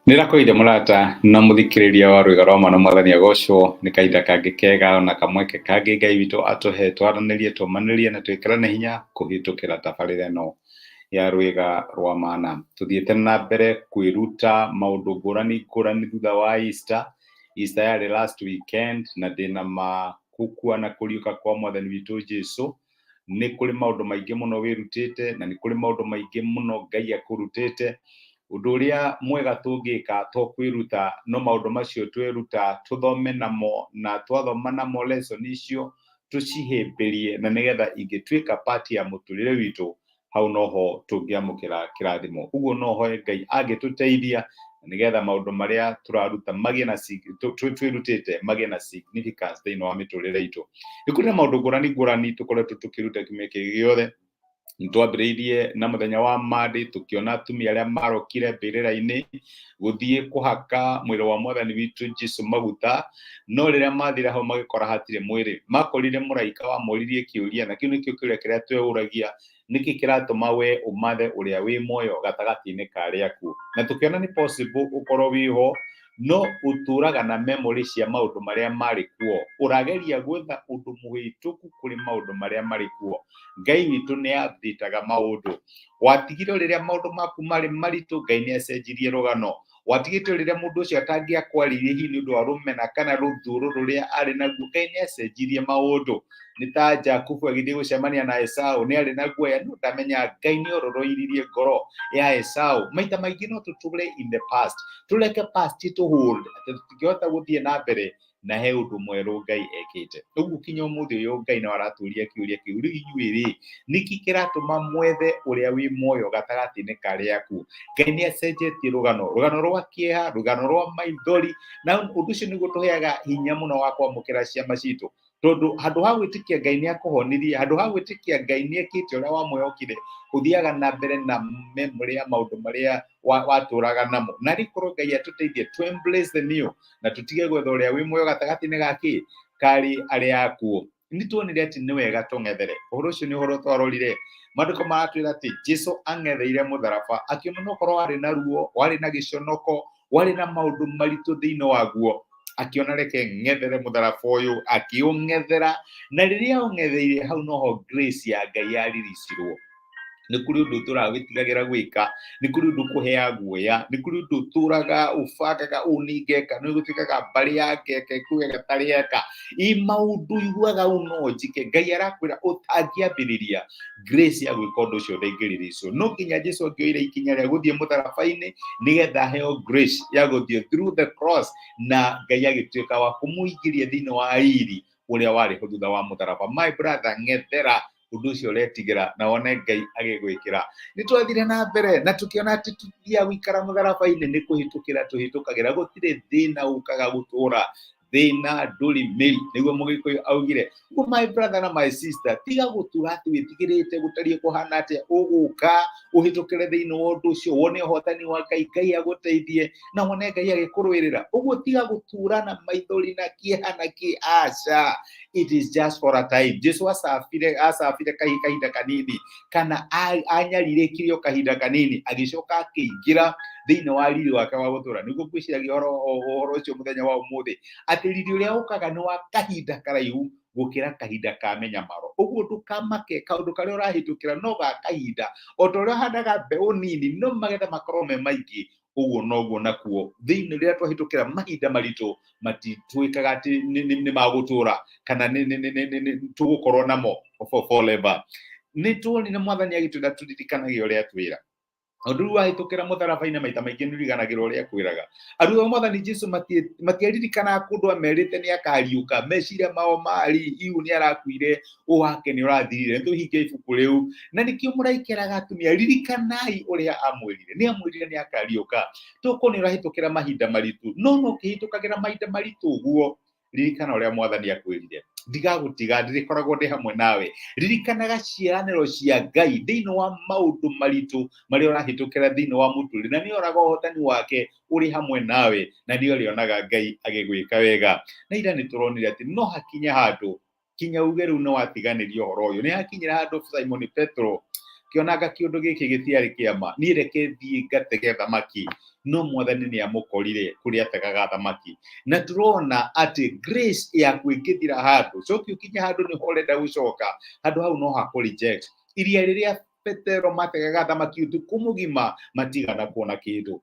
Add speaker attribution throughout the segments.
Speaker 1: Nĩndakũgeithia mũrata na mũthikĩrĩria wa rwĩga rwa mwana mwathani agocwo nĩ kahinda kangĩ kega ona kamweke kangĩ Ngai witũ atũhe twaranĩrie tũmanĩrie na twĩkĩrane hinya kũhĩtũkĩra tabarĩra ĩno ya rwĩga rwa mana. Tũthiĩte na mbere kwĩruta maũndũ ngũrani ngũrani thutha wa Easter. Easter yarĩ last weekend na ndĩna ma gũkua na kũriũka kwa mwathani witũ Jesu nĩ kũrĩ maũndũ maingĩ mũno wĩrutĩte na nĩ kũrĩ maũndũ maingĩ mũno Ngai akũrutĩte. Ũndũ ũrĩa mwega tũngĩka to kwĩruta no maũndũ macio tweruta tũthome namo na twathoma namo lesson icio tũcihĩmbĩrie na nĩgetha ingĩtuĩka part ya mũtũrĩre witũ hau noho tũngĩamũkĩra kĩrathimo. Ũguo no hoe Ngai angĩtũteithia nĩgetha maũndũ marĩa tũraruta magĩe na twĩrutĩte magĩe na significance thĩinĩ wa mĩtũrĩre itũ. Nĩ kũrĩ na maũndũ ngũrani ngũrani tũkoretwo tũkĩruta kiumia kĩrĩ gĩothe. Nĩ twambĩrĩirie na mũthenya wa Monday tũkĩona atumia arĩa marokire mbĩrĩra-inĩ gũthiĩ kũhaka mwĩrĩ wa mwathani witũ Jesu maguta, no rĩrĩa mathire hau magĩkora hatirĩ mwĩrĩ. Makorire mũraika wamoririe kĩũria, na kĩu nĩkĩo kĩũria kĩrĩa tweũragia, nĩkĩ kĩratũma we ũmathe ũrĩa wĩ muoyo gatagatĩ-inĩ ka arĩa akuũ? Na tũkĩona nĩ possible ũkorwo wĩho no ũtũraga na memory cia maũndũ marĩa marĩ kuo. Ũrageria gwetha ũndũ mũhĩtũku kũrĩ maũndũ marĩa marĩ kuo. Ngai witũ nĩ update-aga maũndũ. Watigire rĩrĩa maũndũ maku marĩ maritũ, Ngai nĩ acenjirie rũgano. Watigĩte rĩrĩa mũndũ ũcio atangĩakwarĩirie hihi nĩ ũndũ wa rũmena kana rũthũũro rũrĩa arĩ naguo, Ngai nĩ acenjirie maũndũ. Nĩ ta Jakubu agĩthiĩ gũcemania na Esau, nĩ arĩ na guoya no ndamenya Ngai nĩ ororoiririe ngoro ya Esau. Maita maingĩ no tũtũre in the past, tũreke past ĩtũ hold atĩ tũtingĩhota gũthiĩ na mbere na he ũndũ mwerũ Ngai ekĩte. Ũguo kinya ũmũthĩ ũyũ Ngai no aratũria kĩũria kĩu, rĩu inyuĩ rĩ, nĩkĩ kĩratũma mwethe ũrĩa wĩ muoyo gatagatĩ-inĩ ka arĩa akuũ? Ngai nĩ acenjetie rũgano, rũgano rwa kĩeha, rũgano rwa maithori, na ũndũ ũcio nĩguo tũheaga hinya mũno wa kwamũkĩra ciama citũ. Tondũ handũ ha gwĩtĩkia Ngai nĩ akũhonirie, handũ ha gwĩtĩkia Ngai nĩ ekĩte ũrĩa wamwĩhokire, ũthiaga na mbere na memory ya maũndũ marĩa watũraga namo. Na rĩkorwo Ngai atũteithie to embrace the new na tũtige gwetha ũrĩa wĩ muoyo gatagatĩ-inĩ ga kĩ karĩ arĩa akuũ. Nĩ tuonire atĩ nĩ wega tũng'ethere. Ũhoro ũcio nĩ ũhoro twarorire. Maandĩko maratwĩra atĩ Jesu ang'etheire mũtharaba akĩona no korwo warĩ na ruo, warĩ na gĩconoko, warĩ na maũndũ maritũ thĩinĩ waguo, akĩona reke ng'ethere mũtharaba ũyũ, akĩũng'ethera, na rĩrĩa aũng'etheire hau noho grace ya Ngai yariricirwo. Nĩ kũrĩ ũndũ ũtũraga wĩtigagĩra gwĩka, nĩ kũrĩ ũndũ ũkũheaga guoya, nĩ kũrĩ ũndũ ũtũraga ũbangaga ũũ nĩngeka, nĩ gũtuĩkaga mbarĩ ya ngeka ĩkuaga tarĩ eka. Ĩ maũndũ ũiguaga ũũ no njĩke, Ngai arakwĩra ũtangĩambĩrĩria grace ya gwĩka ũndũ ũcio ndĩngĩriricwo. No nginya Jesu angĩoire ikinya rĩa gũthiĩ mũtharaba-inĩ nĩgetha aheo grace ya gũthiĩ through the cross, na Ngai agĩtuĩka wa kũmũingĩria thĩinĩ wa riri ũrĩa warĩ ho thutha wa mũtharaba. My brother, ng'ethera ũndũ ũcio ũretigĩra na wone Ngai agĩgwĩkĩra. Nĩ twathire na mbere na tũkĩona atĩ tũthiaga gũikara mũtharaba-inĩ nĩ kũhĩtũkĩra tũhĩtũkagĩra, gũtirĩ thĩna ũkaga gũtũra, thĩna ndũrĩ mĩri, nĩguo Mũgĩkũyũ augire. Ũguo my brother na my sister, tiga gũtura atĩ wĩtigĩrĩte gũtariĩ kũhana atĩa, ũgũka ũhĩtũkĩre thĩinĩ wa ũndũ ũcio, wone ũhotani wa Ngai, Ngai agũteithie na wone Ngai agĩkũrũĩrĩra. Ũguo tiga gũtura na maithori na kĩeha na kĩ, aca. It is just for a time. Jesu acabire acabire kahinda kanini kana anyarirĩkire o kahinda kanini, agĩcoka akĩingĩra thĩinĩ wa riri wake wa gũtũra. Nĩguo ngwĩciragia ũhoro ũcio mũthenya wa ũmũthĩ, atĩ riri ũrĩa ũkaga nĩ wa kahinda karaihu gũkĩra kahinda ka mĩnyamaro. Ũguo ndũkamake, kaũndũ karĩa ũrahĩtũkĩra no ga kahinda. O ta ũrĩa ũhandaga mbeũ nini no magetha makorwo me maingĩ, ũguo noguo nakuo thĩinĩ rĩrĩa twahĩtũkĩra mahinda maritũ matituĩkaga atĩ nĩ magũtũra kana nĩ tũgũkorwo namo for forever. Nĩ tuonire mwathani agĩtwĩra tũririkanage ũrĩa atwĩra. Tondũ rĩu wahĩtũkĩra mũtharaba-inĩ maita maingĩ nĩ ũriganagĩrwo ũrĩa akwĩraga. Arutwo a mwathani Jesu matiaririkanaga kũndũ amerite nĩ akariũka, meciria mao marĩ iu nĩ arakuire, ũ wake nĩ ũrathirire, nĩ tũhinge ibuku rĩu. Na nĩkĩo mũraika eraga atumia, ririkanai ũrĩa amwĩrire, nĩ amwĩrire nĩ akariũka. Tokorwo nĩ ũrahĩtũkĩra mahinda maritũ, no no ũkĩhĩtũkagĩra mahinda maritũ ũguo, ririkana ũrĩa mwathani akwĩrire, ndigagũtiga, ndĩrĩkoragwo ndĩ hamwe nawe. Ririkanaga ciĩranĩro cia Ngai thĩinĩ wa maũndũ maritũ marĩa ũrahĩtũkĩra thĩinĩ wa mũtũrĩre, na nĩ ũraga ũhotani wake ũrĩ hamwe nawe, na nĩ ũrĩonaga Ngai agĩgwĩka wega. Na ira nĩ tũronire atĩ no hakinye handũ kinya uge rĩu nĩ watiganĩria ũhoro ũyũ. Nĩ hakinyire handũ Simon Petro Kĩonanga kĩũndũ gĩkĩ gĩtiarĩ kĩama, niĩ reke thiĩ ngatege thamaki. No Mwathani nĩ amũkorire kũrĩa ategaga thamaki. Na tũrona atĩ grace yaku ĩngĩthira handũ, coki ũkinye handũ nĩho ũrenda gũcoka, handũ hau no hakũ reject. Iria rĩrĩa Petero mategaga thamaki ũtukũ mũgima matigana kuona kĩndũ.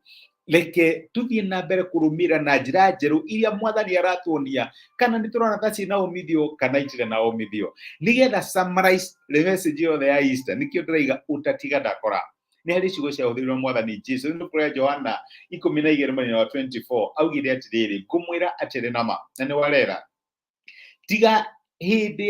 Speaker 1: Reke tuthiĩ na mbere kũrũmĩrĩra na njĩra njerũ iria Mwathani aratuonia, kana nĩ tũrona ta ciĩna umithio kana itirĩ na umithio. Nĩgetha summarize the message yothe ya Easter, nĩkĩo ndĩraiga ũtatiga ndakora. Nĩ harĩ ciugo ciahũthĩrirwo Mwathani Jesu nĩ kũrĩa Johana 12 mũthenya wa 24 augire atĩrĩrĩ, ngũmwĩra atĩrĩ nama, na nĩ warera tiga hĩndĩ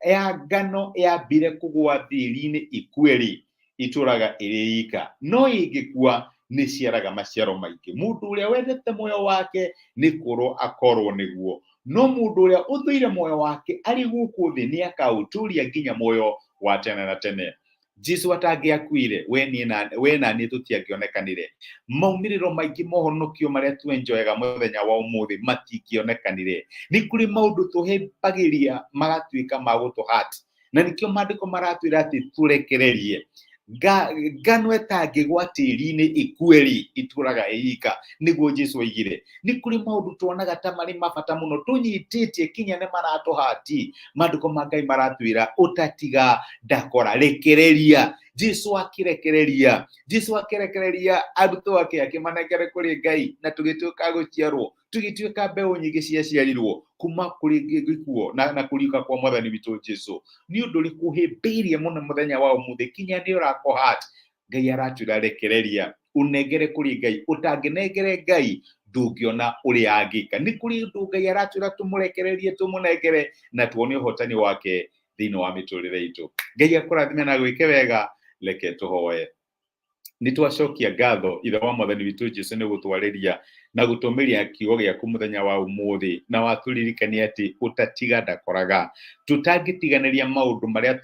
Speaker 1: ya ngano yambire kũgũa tĩri-inĩ ikue-rĩ, itũraga ĩrĩ ika, no ĩngĩkua nĩ ciaraga maciaro maingĩ. Mũndũ ũrĩa wendete muoyo wake nĩ kũrwo akorwo nĩguo, no mũndũ ũrĩa ũthũire muoyo wake arĩ gũkũ thĩ nĩ akaũtũria nginya muoyo wa tene na tene. Jesu atangĩakuire, we niĩ na we na niĩ tũtiangĩonekanire. Maumĩrĩro maingĩ mohonokio marĩa twenjoyaga mũthenya wa ũmũthĩ matingĩonekanire. Nĩ kũrĩ maũndũ tũhĩmbagĩria magatuĩka ma gũtũhat, na nĩkĩo maandĩko maratwĩra atĩ tũrekererie. Ngano ĩtangĩgwa tĩri-inĩ ĩkue-rĩ, itũraga ĩika, nĩguo Jesu oigire. Nĩ kũrĩ maũndũ tuonaga ta marĩ ma bata mũno tũnyitĩtie kinya nĩ maratũhati. Maandĩko ma Ngai maratwĩra ũtatiga ndakora, rekereria. Jesu akĩrekereria, Jesu akĩrekereria arutwo ake akĩmanengere kũrĩ Ngai, na tũgĩtuĩka gũciarwo, tũgĩtuĩka mbeũ nyingĩ ciaciarirwo kuma kũrĩ gĩkuo na kũriũka kwa Mwathani witũ Jesu. Nĩ ũndũ ũrĩkũ ũhĩmbĩirie mũno mũthenya wa ũmũthĩ kinya nĩ ũrakũhat? Ngai aratwĩra rekereria, ũnengere kũrĩ Ngai. Ũtangĩnengere Ngai ndũngĩona ũrĩa angĩka. Nĩ kũrĩ ũndũ Ngai aratwĩra tũmũrekererie, tũmũnengere, na tuone ũhotani wake thĩinĩ wa mĩtũrĩre itũ. Ngai akũrathime na gwĩke wega. Reke tũhoe. Nĩ twacokia ngatho Ithe wa Mwathani witũ Jesu nĩ gũtwarĩria na gũtũmĩria kiugo gĩaku mũthenya wa ũmũthĩ, na watũririkania atĩ ũtatiga ndakoraga. Tũtangĩtiganĩria maũndũ marĩa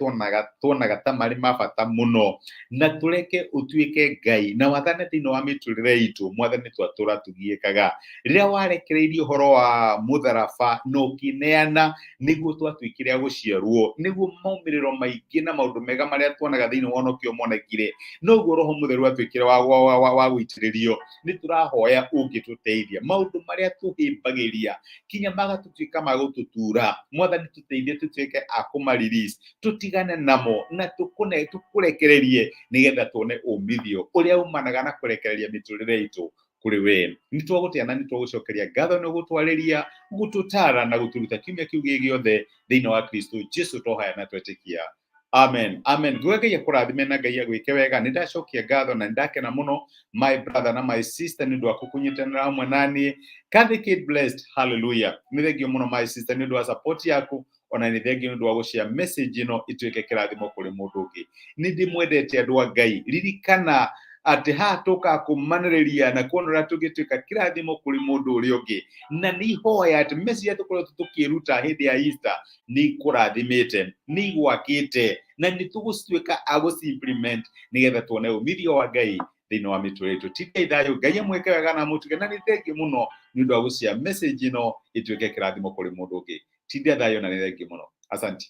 Speaker 1: tuonaga ta marĩ ma bata mũno, na tũreke ũtuĩke Ngai na wathane thĩinĩ wa mĩtũrĩre itũ. Mwathani, twatũra tũgiĩkaga rĩrĩa warekereirie ũhoro wa mũtharaba na ũkĩneana, nĩguo twatuĩkire a gũciarwo, nĩguo maumĩrĩro maingĩ na maũndũ mega marĩa tuonaga thĩinĩ wa ũnokio monekire, noguo Roho Mũtheru atuĩkire wa gũitĩrĩrio. Nĩ tũrahoya ũngĩtũteithia maũndũ marĩa tũhĩmbagĩria kinya magatũtuĩka ma gũtũtura. Mwathani, tũteithie tũtuĩke a kũma release, tũtigane namo na tũkũrekererie, nĩgetha tuone umithio ũrĩa umanaga na kũrekereria mĩtũrĩre itũ kũrĩ we. Nĩ twagũtĩa na nĩ twagũcokeria ngatho nĩ gũtwarĩria, gũtũtara na gũtũruta kiumia kĩu gĩ gĩothe thĩinĩ wa Kristo Jesu twohaya na twetĩkia. Amen. Amen. Nguga Ngai akũrathime na Ngai agwĩke wega. Nĩ ndacokia ngatho na nĩ ndakena mũno, my brother na my sister, nĩ ũndũ wa kũnyitanĩra hamwe na niĩ. Kathy Kate blessed. Hallelujah. Nĩ thengio mũno my sister nĩ ũndũ wa support yaku, ona nĩ thengio nĩ ũndũ wa gũshare message ĩno ituĩke kĩrathimo kũrĩ mũndũ ũngĩ. Nĩ ndĩmwendete andũ a Ngai. Ririkana atĩ haha tũkaga kũmanĩrĩria na kuona ũrĩa tũngĩtuĩka kĩrathimo kũrĩ mũndũ ũrĩa ũngĩ, na nĩ ihoya atĩ message iria tũkoretwo tũkĩruta hĩndĩ ya Easter nĩ ikũrathimĩte, nĩ igwakĩte, na nĩ tũgũtuĩka a gũci implement nĩgetha tuone umithio wa Ngai thĩinĩ wa mĩtũrĩre itũ. Tindai thayũ, Ngai amwĩke wega na amũtuge, na nĩ thengio mũno nĩ ũndũ wa gũshare message ĩno ĩtuĩke kĩrathimo kũrĩ mũndũ ũngĩ. Tindia thayũ na nĩ thengio mũno. Asante.